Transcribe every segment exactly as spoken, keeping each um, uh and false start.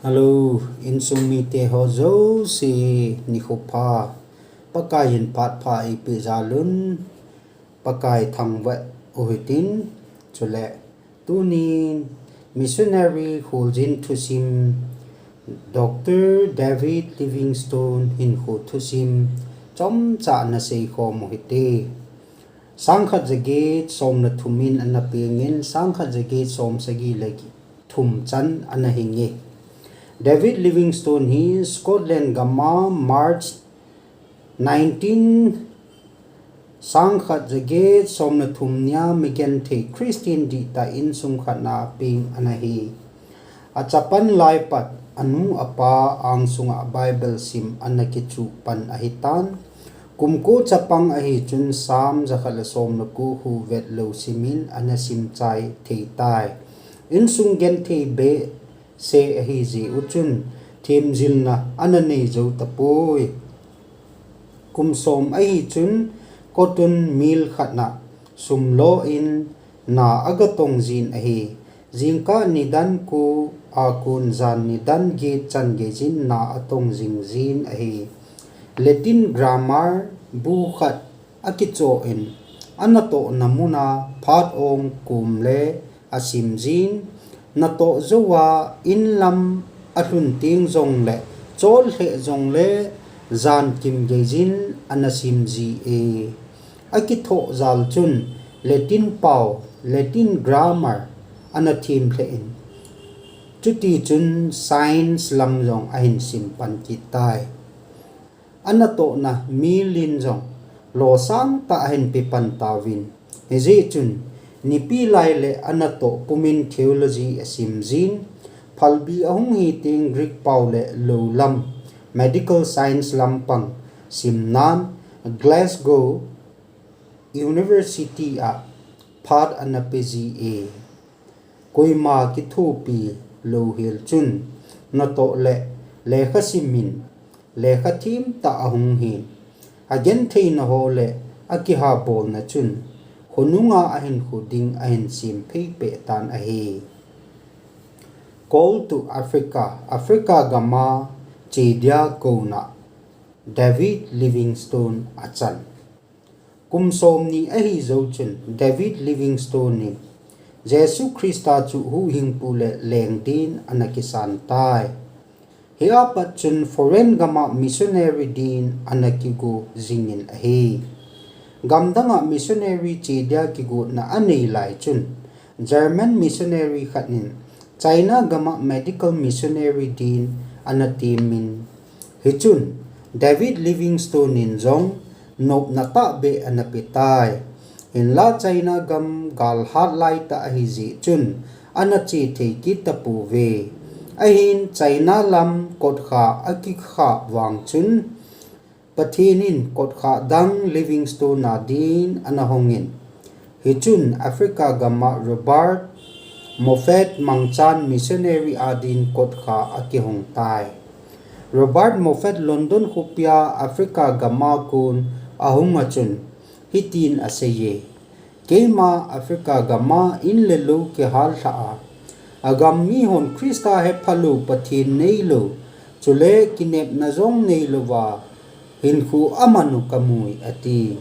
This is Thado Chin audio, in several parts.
Hello, insung mite ho jouse nikho pha, Pakai in phat pha eipeh jal un, Pakai thangvah u hitin, chule tunin missionary kholjin thusim, Doctor David Livingstone hinkho thusim chomcha ana seikhom u hite. Sangkhat jaget som le thum in ana pengin, sangkhat jaget som sagi le thum chan ana hinge. David Livingstone hi Scotland gam a March nineteen, sangkhat jaget som le thum nia migenthei Christian dihtah insung khat a peng ana hi. Achapan lai pat anu apa angsunga Bible sim ana kichuh pan ahitan. Kum ko chapang ahi chun Sam jakhat le som le ko khu vetlou simin ana sim chai thei tai. Insung genthei behseh ahi jeh u chun themjilna ana nei jou tapoi. Kum som ahi chun cotton mill khat a sum lo in na aga tong jin ahi. Jingkah nidan ko a kon jan nidan get chan geijin na atong jing jin ahi. Latin grammar bu khat akichoh in, anatohna mun a phat ong kom le asim jin, natoh jouva in lam alhun teng jongle, chol lheh jongle, jan kim geijin ana sim ji e. Akithoh jal chun Latin pao, Latin grammar ana them lheh in, chutichun science lam jong ahin sim pan kit tai. Anatohna mill in jong losang tah ahin pe pan tauvin, hijeh chun nipi lai le anatoh pumin theology asim jin, phalbi ahung hi teng Greek pao le lou lam, medical science lampang simnan Glasgow University a phat ana pe ji e. Koima kithopi louhel chun natoh le lekha simin, lekha them tah ahung hin, agentheina ho le akihabolna chun khonunga ahinkho ding ahin sem phei peh tan ahi. Call to Africa, Africa gam a che dia kouna David Livingstone achan. Kum somni ahi jou chun David Livingstone in Jesu Christa chu huhhingpu le leng din ana kisan tai. Hia pat chun foreign gam a missionary din ana kigo jingin ahi. Gamdang a missionary che dia kigotna anei lai chun German missionary khat in China gam a medical missionary din ana temin, hichun David Livingstone in jong nopna tahbeh ana pe tai. Hinla China gam gal hat lai tah ahi jeh chun ana che thei kit tapouve. Ahin China lam kotkha akikha vang chun Pathen in kotkha dang Livingstone a din ana hongin, hichun Africa gam a Robert Moffat mangchan missionary a din kotkha akihong tai. Robert Moffat London khopia Africa gam a kon ahung a chun hitin aseiye. Keima Africa gam a in le lou kihal lhah a, agam mihon Christa hephalou, Pathen neilou, chule kinepna jong neilouva hinkho aman u kamui, ati.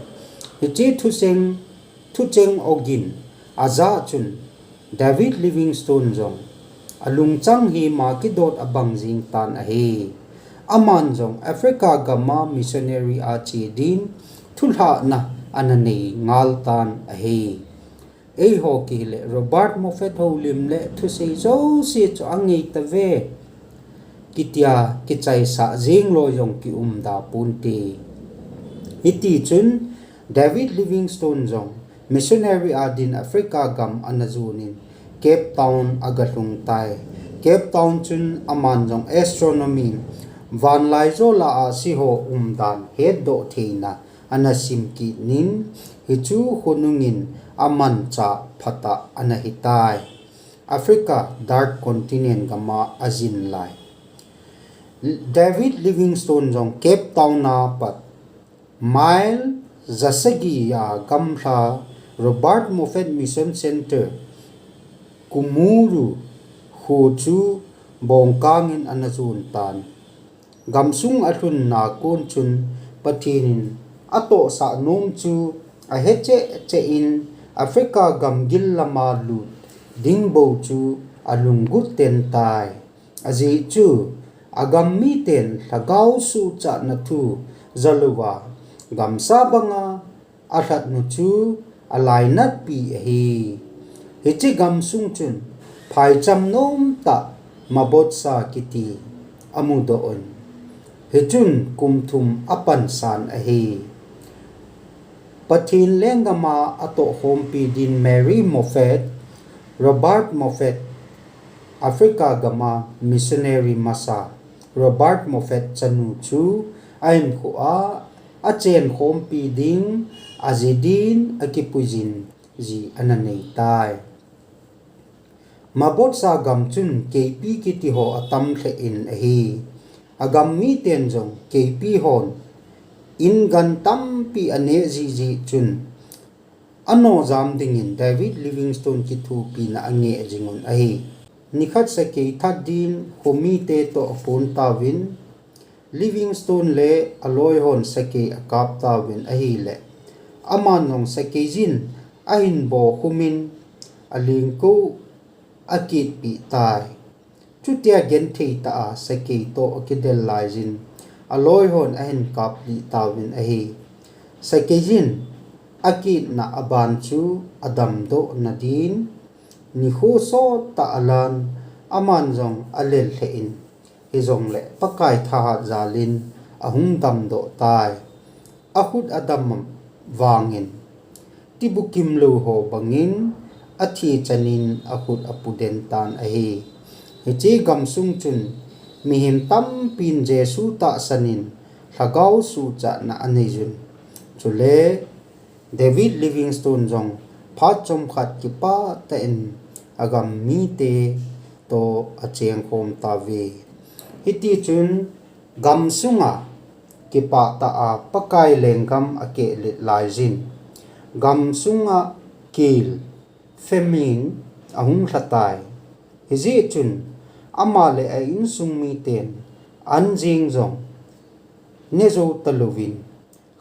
Hiche thucheng, thucheng ogin ajah chun David Livingstone jong alungchang hima kidot abang jing tan ahi. Aman jong Africa gam a missionary a che din thulhahna ana nei ngal tan ahi. Eiho kile Robert Moffat houlim le thusei jouse chu angei tave, kitia kichaisah jeng lou jong kium da ponte. Hitichun David Livingstone jong missionary a din Africa gam ana jonin Cape Town aga lhung tai. Cape Town chun aman jong astronomy, vanlaijol a ahsi ho umdan hetdoh theina ana sim kit nin, hichu khonungin amanchah phatah ana hitai. Africa, Dark Continent gam a ajin lai. David Livingstone jong Cape Town a pat mile jasagi a gamla Robert Moffat Mission Centre, Kumuru kho chu bongkangin ana jon tan. Gamsung alhunna kon chun Pathen in atohsah nom chu ahe cheh cheh in Africa gamgil lama lut ding bou chu alunggot ten tai. Ajeh chu agam miten lhagao suhchatna thu jalouva gamsa banga alhatnu chu alainatpi ahi. Hiche gamsung chun phaicham nomtah Mabotsa kiti amudoh un, hichun kum thum apansan ahi. Pathen lenggama atohkhompi din Mary Moffat, Robert Moffat, Africa gama missionary masa Robert Moffat chanu chu ahinkhoa achenkhompi ding aji din akipuijin ji ana neitai. Mabotsa gam chun keipi kitiho atam lheh in ahi. Agam miten jong keipi hon ingan tampi aneh jiji chun anojam dingin David Livingstone kithopina angeh jingun ahi. Nikhat sakei that din khomite toh aphontauvin, Livingstone le aloihon sakei akaptauvin ahile, aman jong sakeijin ahinbokhumin alengkou akitpeh tai. Chutia gentheitah a sakei toh akidel laijin aloihon ahinkaplih tauvin ahi. Sakeijin akitna aban chu adamdohna din nikho sottah alan, aman jong alel lheh in, hijongle Pakai thahat jalin ahung damdoh tai. Akhut adam vangin tibukim louho bangin athi chanin akhut apudentan ahi. Hiche gamsung chun mihem tampin Jesu tahsanin lhagao suhchatna aneiyun, chule David Livingstone jong phat chomkhat kipahtah in agam mite toh achengkhom tauve. Hitichun gamsunga kipahtah a Pakai lenggam akehlet laijin gamsunga kel, famine, ahung lhatai. Hijeh chun ama le a insung miten anjeng jong nejou talouvin,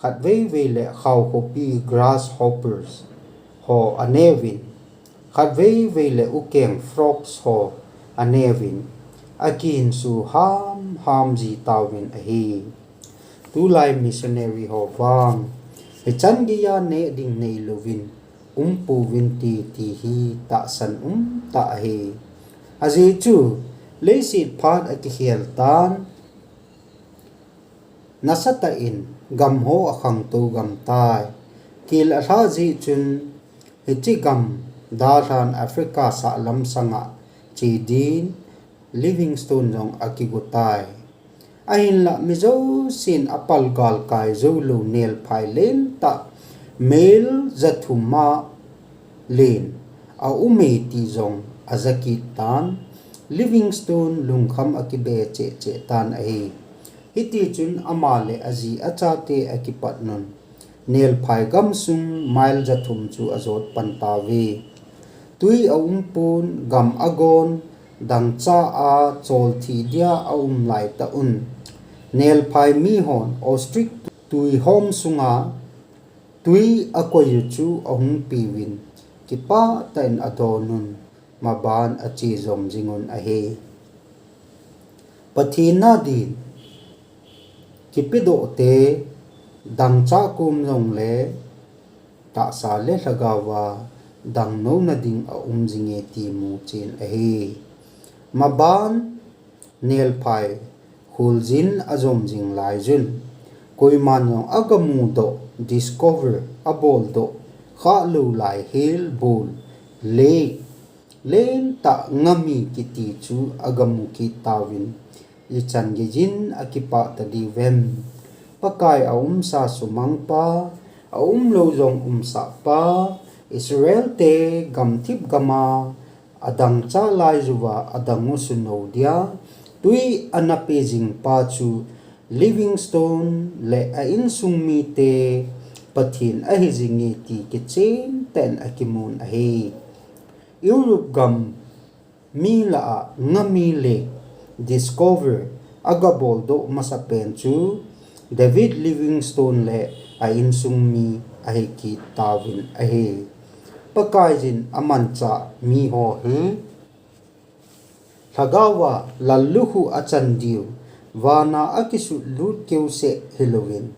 khatveivei le khaokhopi grasshoppers ho aneuvin, khatveivei le ukeng frogs ho aneuvin, akihinsu hamham jitauvin ahi. Tulai missionary ho vang hichan geiya neh ding neilouvin umpouvinte ti hi tahsan umtah ahi. Ajeh chu leiset phat akikhel tan, nasatah in gamho akhangtou gamtai. Kel alhah jeh chun hiche gam dalhan Africa sahlam sanga che din Livingstone jong akigotai. Ahinlah mi jousen apal galkai joulou nelphai lentah mile jathum a len aume ti jong ajakit tan. Livingstone lungkham akibe cheh cheh tan ahi. Hitichun ama le aji achate akipatnun nelphai gamsung mile jathum chu ajot pan tauve. Twi aumpon, gam agon, dangcha a cholthi dia aum laitah un nelphai mihon ostrich twihom sunga twi akoiyu chu ahung peuvin, kipahtah in adonun, maban ache jom jingun ahi. Pathen a din kipedohte dangchah kom jongle tahsa le lhagaova dangnouna ding aum jinge ti muchen ahi. Maban nelphai kholjin ajom jing laiyun, koiman jong agamudoh, discover, aboldoh khahlou lai hel bol, lake lentah Ngami kiti chu agamu kit tauvin, ichan geijin akipah tadiuvem? Pakai aumsa sumangpa, aumlou jong umsahpa, Israelte gamthip gama adangchah laiyuva adangu sunou dia twi anapeh jingpa chu Livingstone le a insung mite Pathen ahi jinge ti kichentah in akimun ahi. Europe gam mi lah a Ngami lake discover a gabol doh masapen chu David Livingstone le a insung mi ahi kit tauvin ahi. Pakaiyin amanchah mi ho hi Lhagao a lallukhuh achan diu, vana akisutlut keuseh hilouvin,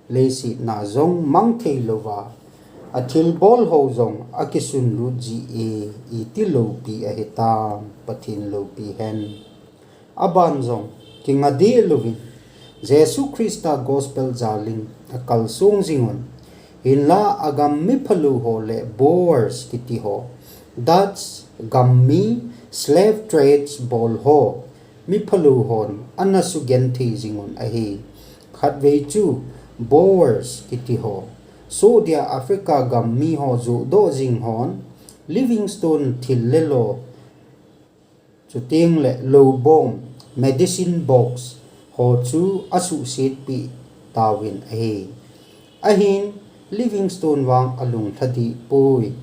leiset na jong mang thei louva, athilbol ho jong akisunlut jie, iti loupi ahitam, Pathen loupi hen. Aban jong, kinga deh louvin, Jesu Christa Gospel jalin akalsong jingun, hinla agam miphalou ho le Boers kiti ho, Dutch gam mi slave trades bol ho, miphalou hon ana sugenthei jingun ahi. Khatvei chu Boers kiti ho, soh dia Africa gam mi ho johdoh jing hon, Livingstone thil le lo, chuteng le loubom, medicine box, ho chu asuhsetpeh tauvin ahi. Ahin Livingstone vang alung lhadih poi.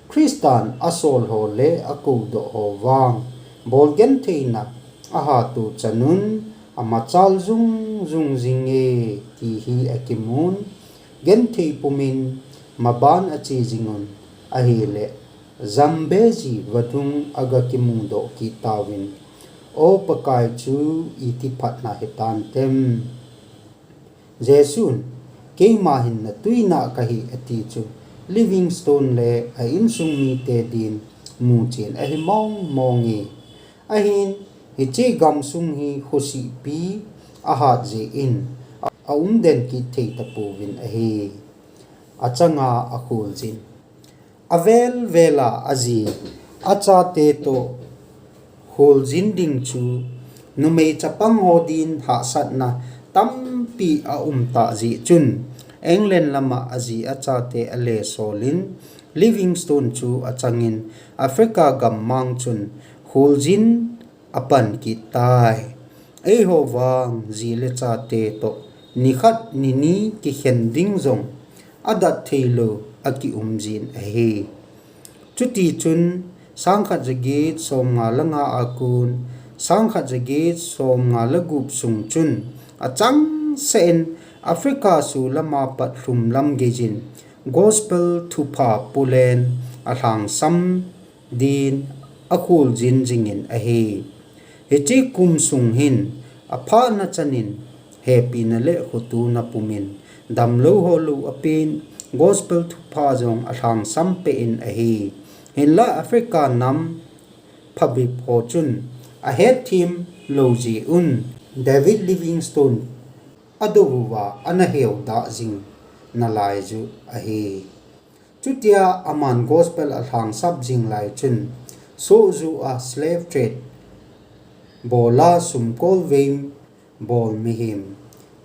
Christan asol ho le akoudoh ho vang, bolgentheina ahatoh chanun amachal jung jung jinge ti hi akimun, genthei pumin maban ache jingun ahile, Zambezi vadung aga kimudoh kit tauvin, O Pakai chu iti phatna hitantem. Jesun, keima hin natwi nah kahi ati chu, Livingstone le a insung mite din muchen ahi mong monge. Ahin, hiche gamsung hi khosihpi ahat jeh in, aumden kit thei tapouvin ahi. Achanga akholjin. Avel vela aji, achate toh kholjin ding chu, numei chapang ho din hahsatna tampi aumtah jeh chun, England lama aji achate alesolin, Livingstone chu achangin, Africa gammang chun kholjin apan kit tai. Eiho vang ji le chate toh nikhat nini kikhen ding jong adat theilou akium jin ahi. Chutichun sangkhat jaget somnga le nga a kon, sangkhat jaget somnga le gup sung chun achangseh in Africa sulama pat lhumlam geijin Gospel thupha polen alhangsam din akholjin jingin ahi. Hiche kum sung hin aphahna chanin hepina le khotona pumin damlou holou apen Gospel thupha jong alhangsam peh in ahi. Hinla Africa nam phabep ho chun ahethem lou jeh un David Livingstone adouva ana heudah jing nalai ju ahi. Chutia aman Gospel alhangsap jing lai chun, sohjoh a slave trade bola sumkolvei bol mihem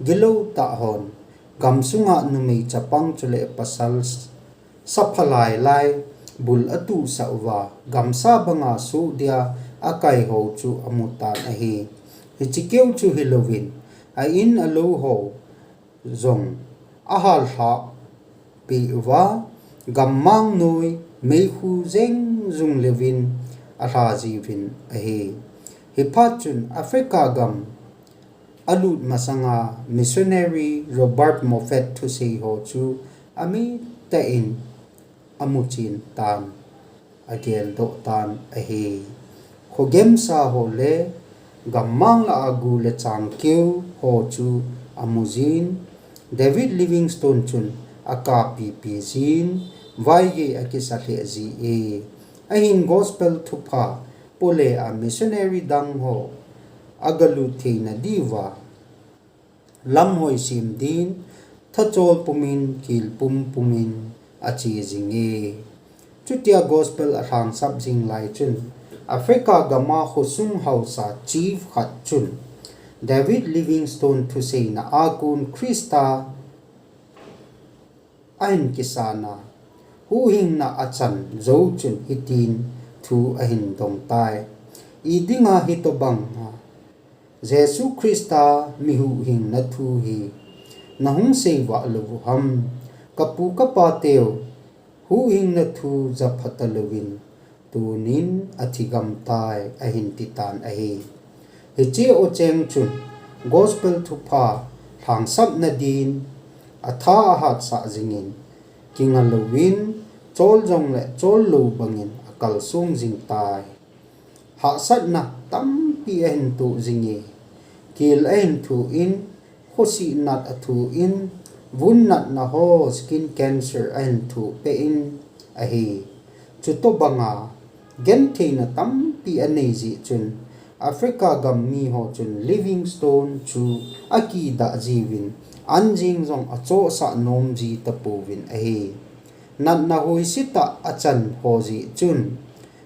gilou tah hon, gamsunga numei chapang chule pasal saphalai lai bul atuhsah uva, gamsa banga soh dia akai ho chu amutan ahi. Hiche keu chu hilouvin, a in alou ho jong ahalhah peh uva, gammang noi meikhu jeng jung leuvin alha jiuvin ahi. Hiphat chun Africa gam alut masanga missionary Robert Moffat thusei ho chu amitah in amuchen tan, ageldoh tan ahi. Khogemsa ho le gammang lah a gu le chang keu ho chu amujin, David Livingstone chun akapipi jin, vaigei akisa lheh jie. Ahin Gospel thupha pole a missionary dang ho agalut theina diuva lamhoi sem din, thachol pumin, kil pumpumin ache jinge. Chutia Gospel alhangsap jing lai chun, Africa gama khosung haosa chief khat chun, David Livingstone thuseina a kon Christa ahin kisana, huhhingna achan jou chun hitin thu ahin dong tai. Idinga hitobanga Jesu Christa mi huhhingna thu hi nahung seivah lou uham? Kapu kapa teu, huhhingna thu japha talouvin tunin athigam tai, ahin titan ahi. Hiche ocheng chun Gospel thupha lhangsapna din atha ahatsah jingin, kinga louvin, chol jongle chol lou bangin akalsong jing tai. Hahsatna tampi ahin toh jinge, kel ahin thoh in, khosih nat athoh in, vun natna ho skin cancer ahin thoh peh in ahi. Chutobanga gentheina tampi anei jeh chun Africa gam miho chun Livingstone chu akidah jiuvin, an jeng jong achohsah nom ji tapouvin ahi. Natna hoisetah achan ho jeh chun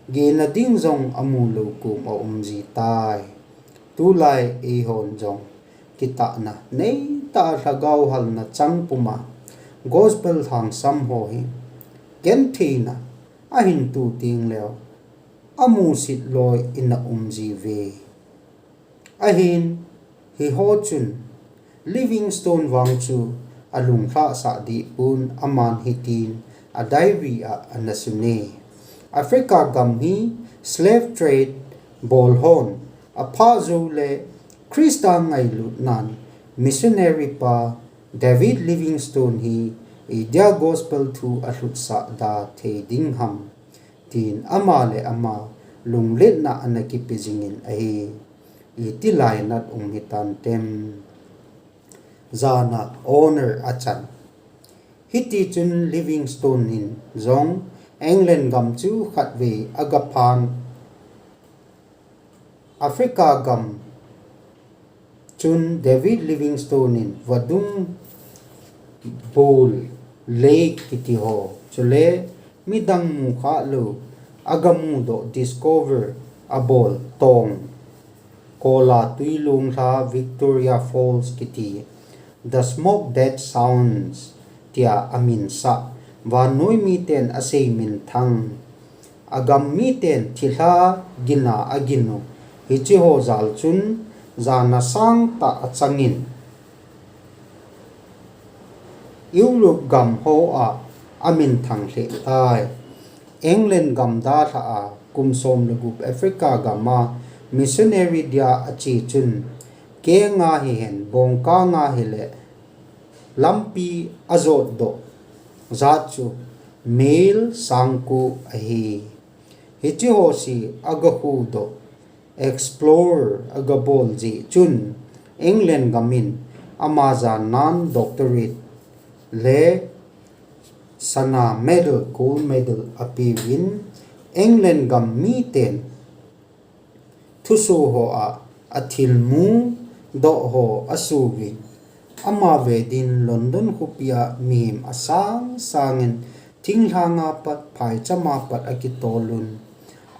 gena ding jong amu lou kom aum ji tai. Tulai eihon jong kitahna neitah a lhagao halna chang puma Gospel lhangsam ho hi gentheina ahin toh tengleu amusit loi in aum jiuve. Ahin, hiho chun Livingstone vang chu alunglhahsah dehpon aman hitin adiary a ana sun e, Africa gam hi slave trade bol hon aphah joule Christa ngailutnan missionary pa David Livingstone hi India Gospel thu alhutsah da thei ding ham, tin ama le ama lungletna ana kipe jingin ahi. Iti lainat um hitante. Jana honor achan. Hitichun Livingstone in jong England gam chu khatvei agaphan, Africa gam chun David Livingstone in vadung bol, lake kiti ho, chule midang mukhah lou agamudoh, discover abol tong, Kola Twi Lunglha, Victoria Falls kiti, The Smoke That Sounds tia aminsah, vannoi miten asei minthang, agam miten thilha gina aginu, hiche ho jal chun jana sangtah achangin Europe gam hoa aminthang lheh tai. England gam dalhah a kum som le gup Africa gam a missionary dia ache chun, kenga hihen, bongkanga hile, lampi ajotdoh jat chu mile sangko ahi. Hiche ho se agahuhdoh, explore agabol jeh chun England gam in ama jannan doctorate le sana medal, gold medal apeuvin, England gam miten thuso hoa athilmu doh ho asuhvin, ama ve din London khopia mihem asang sangin thinglhanga pat, phaichama pat akitolun,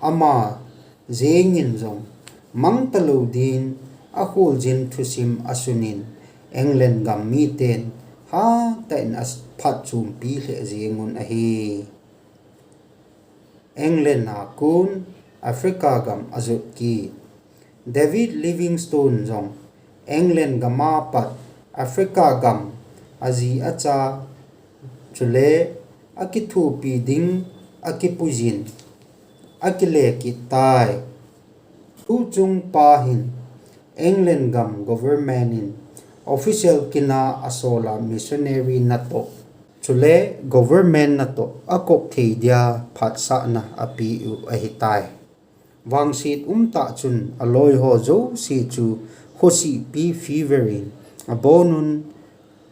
ama jengin jong mangtalou din akholjin thusim asunin, England gam miten hatah in aphatchompi lheh jengun ahi. England a kon Africa gam ajot kit. David Livingstone jong England gam a pat Africa gam aji acha chule akithopi ding akipuijin akile kit tai. Tuchung pa hin England gam government in official kin a asola missionary natoh, chule government natoh akop thei dia phatsahna apeh u ahitai. Vangset umtah chun aloi ho jouse chu khosihpi fever in abonun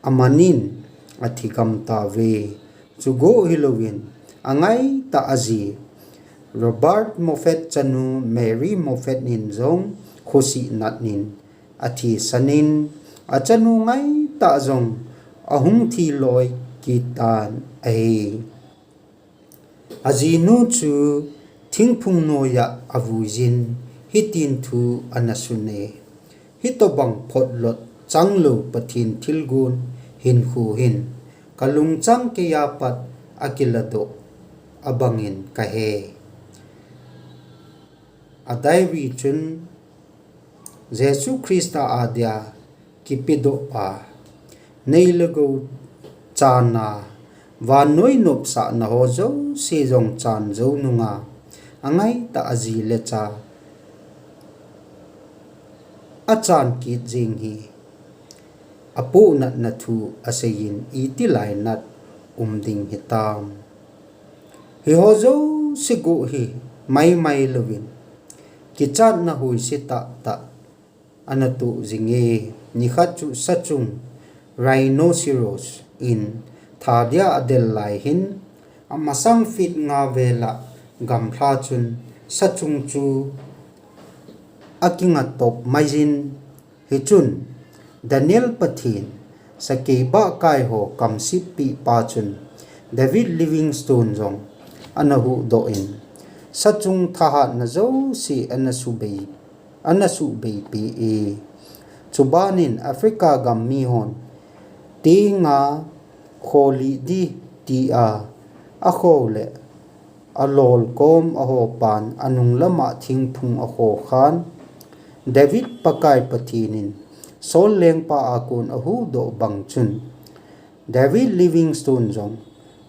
amanin athi gam tauve. Chugoh hilouvin angaitah aji Robert Moffat chanu Mary Moffat in jong khosih natnin athisanin, achanu ngaitah jong ahung thiloi kit tan ahi. Ajinu chu thingphung noiya avuijin hitin thu ana sune, hitobang photlot changlou Pathen thilgon hinkho hin kalungchang keiya pat akiladoh abangin kahe. Adiary chun Jesu Christa adia kipedoh a, nei le gou chana, vannoi nopsahna ho jouse jong chan jou nunga, angaitah aji le cha achan kit jing hi. Apohnatna thu aseiyin iti lainat um ding hitam. Hiho jouse guh hi maimai louvin kichatna huise tahtah ana tuh jinge. Nikhat chu sachung rhinoceros in tha dia adel lai hin, amasang feet nga vela gamlha chun sachung chu akinga top maiyin. Hichun Daniel Pathen sakei bahkai ho kamsitpi pa chun David Livingstone jong ana huhdoh in, sachung thahatna jouse ana subei ana suhbeipeh e. Chubanin Africa gam mihon tenga kholih di tia akho le alolkom ahopan anung lama thingphung akhokhan, David Pakai Pathen in Saul lengpa a kon ahuhdoh bang chun David Livingstone jong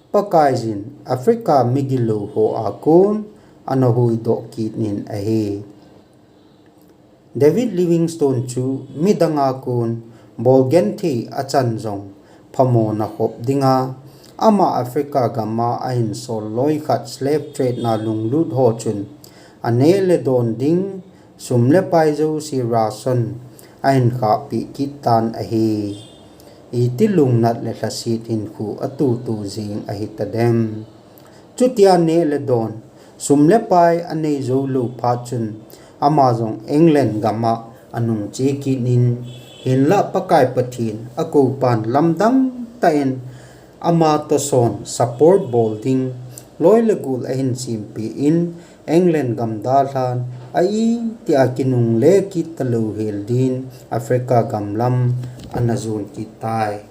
Pakaiyin Africa migilou ho a kon ana huhdoh kit in ahi. David Livingstone chu midang a kon bolgenthei achan jong phamona khop dinga, ama Africa gama ahinsol loi khat slave trade na lunglut ho chun aneh le don ding sum le pai jouse ration ahin khahpeh kit tan ahi. Iti lungnat le lhaset hinkho atutu jing ahitadem. Chutia neh le don, sum le pai anei jou lou phat chun ama jong England gama anung che kit in, hinlah Pakai Pathen akopan lamdang tah in ama toh son support bol ding loi le gol ahin sempeh in, England gam dalhan a itia kinungle kit talou hel din Africa gam lam ana jon kit tai.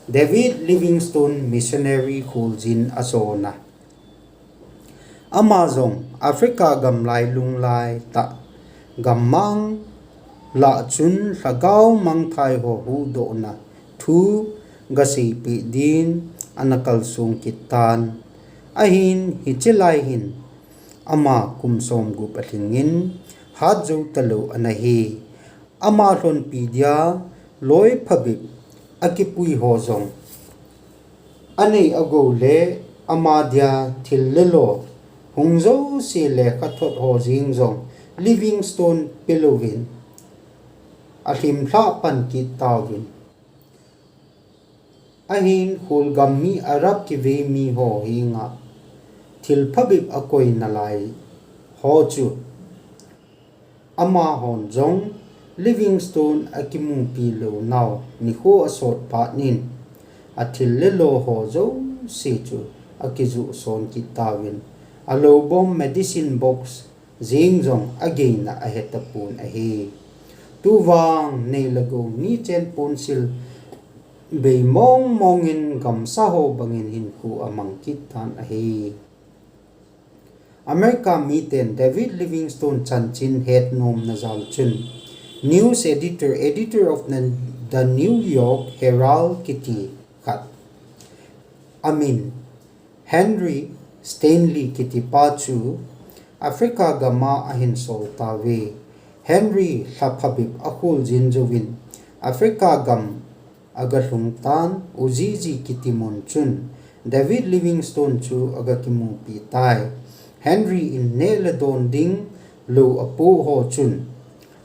David Livingstone missionary kholjin ajona. Ama jong Africa gam lailung laitah gammang lah chun lhagao mangthai ho huhdohna thu gaseipeh din ana kalsong kit tan. Ahin hiche lai hin ama kum somgup alhingin hatjou talou ana hi. Ama lhonpi dia loi phabep akipui ho jong anei agou le ama dia thil le lo hung jouse lekhathot ho jeng jong Livingstone pelouvin alhimlhah pan kit tauvin. Ahin kholgam mi Arab kivei mi ho henga thil phabep akoi nalai ho chu amahon jong Livingstone akimupi lou nau nikho asot phat in athil le lo ho jouse chu akijuh son kit tauvin, aloubom medicine box jeng jong ageina ahetapon ahi. Tuvang nei le gou mi chen ponsil bei mong mongin gamsa ho bangin hinkho amang kit tan ahi. America miten David Livingstone chanchin hetnomna jal chun news editor, editor of the, the New York Herald kiti khat, amin Henry Stanley kitipa chu Africa gama ahinsol tauve. Henry lha phabep akholjin jouvin Africa gam agalhung tan, Ujiji kiti mun chun David Livingstone chu agakimupi tai. Henry in neh le don ding lou apoh ho chun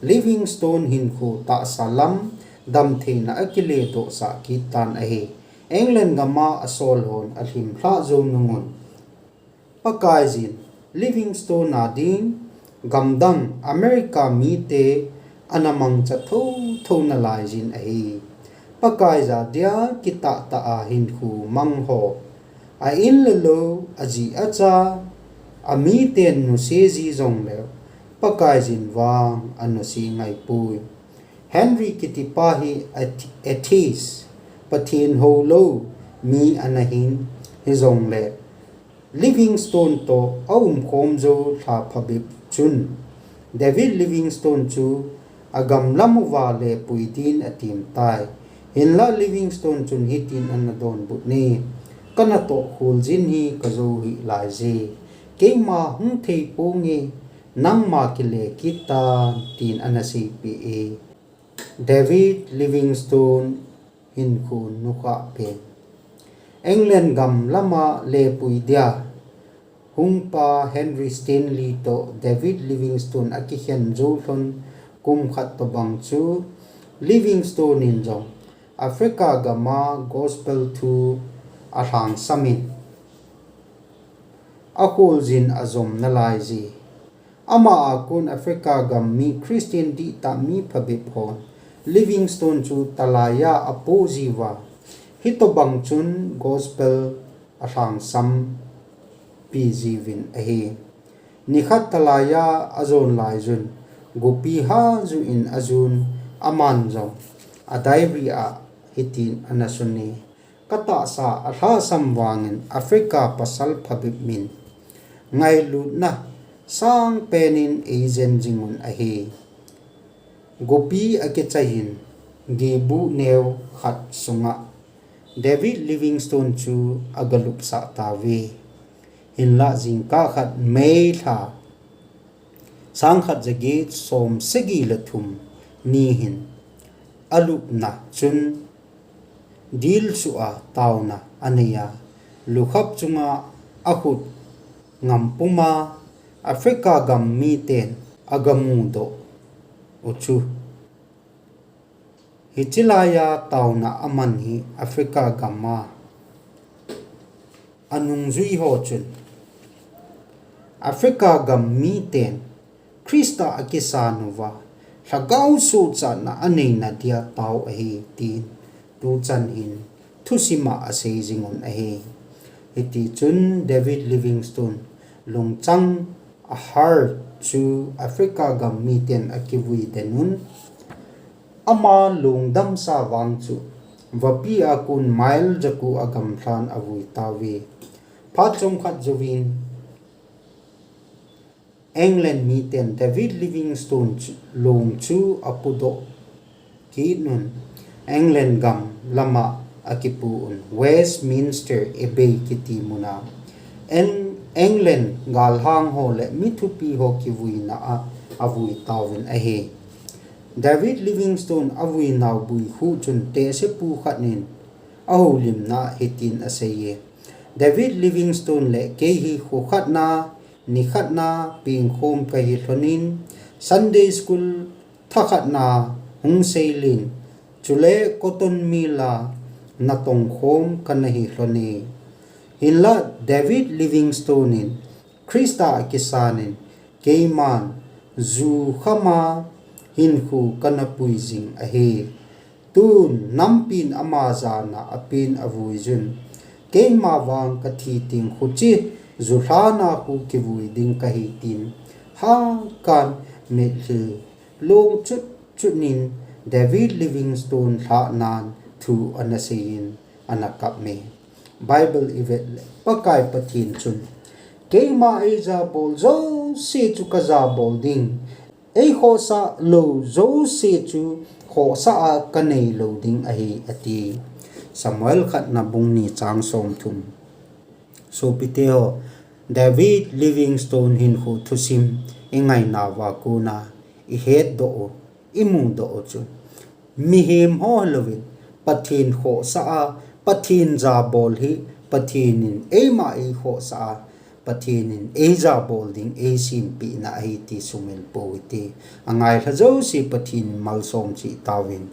Livingstone hinkho tahsa lam damtheina akiledohsah kit tan ahi. England gama asol hon alhimlhah jou nungun Pakaiyin Livingstone a ding gamdang America mite ana mangcha thotho nalaiyin ahi. Pakaiya dia kitahtah a hinkho mang ho, a in le lou, aji acha, amiten nuseji jongleu Pakaiyin vang anuse ngaipoi. Henry kitipa hi ath-, atheist, Pathen houlou mi ana hin, hijongle Livingstone toh aumkhom jou lha phabep chun David Livingstone chu agamlam uva lepui din atem tai. Hinlah Livingstone chun hitin ana donbut e, kanatoh kholjin hi kajou hih laije, keima hung thei ponge, nangma kile kit tan, tin ana seipeh e. David Livingstone hinkho nukhah pen. England gam lama lepui dia hungpa Henry Stanley toh David Livingstone akikhen jou lhon kum khat tobang chu Livingstone in jong Africa gama gospel thu alhangsamin akholjin ajom nalai ji. Ama a kon Africa gam mi Christian dihtah mi phabep hon Livingstone chu talaiya apoh jiuva, hitobang chun gospel alhangsampi jiuvin ahi. Nikhat talaiya ajon laiyun, gopi hahjuh in ajun, aman jong adiary a hitin ana sun e, katahsa alhahsam vangin Africa pasal phabep min ngailutna sangpen in eijen jingun ahi. Gopi akichaiyin, gibu neo khat sunga David Livingstone chu agalupsah tauve. Hinlah jingkah khat May lha sangkhat jaget somsagi le thum ni hin alupna chun dilsuh a taona aneiya, lukhap chunga akhut ngampuma Africa gam miten agamudoh u chu. Hiche laiya taona aman hi Africa gama anungjui ho chun Africa gam miten Christa akisan uva, lhagao sochatna aneina dia tao ahi, tin tuchan in thusima asei jingun ahi. Hitichun David Livingstone lungchang a heart chu Africa gam miten akivui denun, ama lungdamsa vang chu vapi a kon mile jaku a gamlhan avui tauve. Phat chomkhat jouvin England miten David Livingstone chu, long chu apudoh kitnun, England gam lama akipu un, Westminster Abbey kiti muna Eng-, England galhang ho le mithupi ho kivuina a avui tauvin ahi. David Livingstone avuinau buikhuh chun tehsepu khat in ahoulimna hitin aseiye, David Livingstone le kei hi khokhatna, nikhatna pengkhom kahi lhonin, Sunday School thakhatna hung seilin, chule cotton mill a natongkhom kana hi lhone. Hinlah David Livingstone in Christa akisanin, keiman ju khama hinkho kana pui jing ahi. Tun nampin ama jana apin avuijun, keima vang kathi teng khuche julhana khu kivui ding kahi, tin hakan mitlhi long chut chutnin David Livingstone lhahnan thu ana seiyin ana kapme. Bible ivet le Pakai Pathen chun, keima eijabol jouse chu kajabol ding, eikhohsah lou jouse chu khohsah a kanei lou ding ahi, ati. Samuel khatna bung ni chang somthum. Sopite ho, David Livingstone hinkho thusim ingainauva kona ihetdoh u, imudoh u chu mihem ho hilouvin, Pathen khohsah a, Pathen jabol hi, Pathen in eima eikhohsah a, Pathen in eijabol ding eisempehna ahi ti sumil pou hite. Angailha jouse Pathen in malsom cheh tauvin.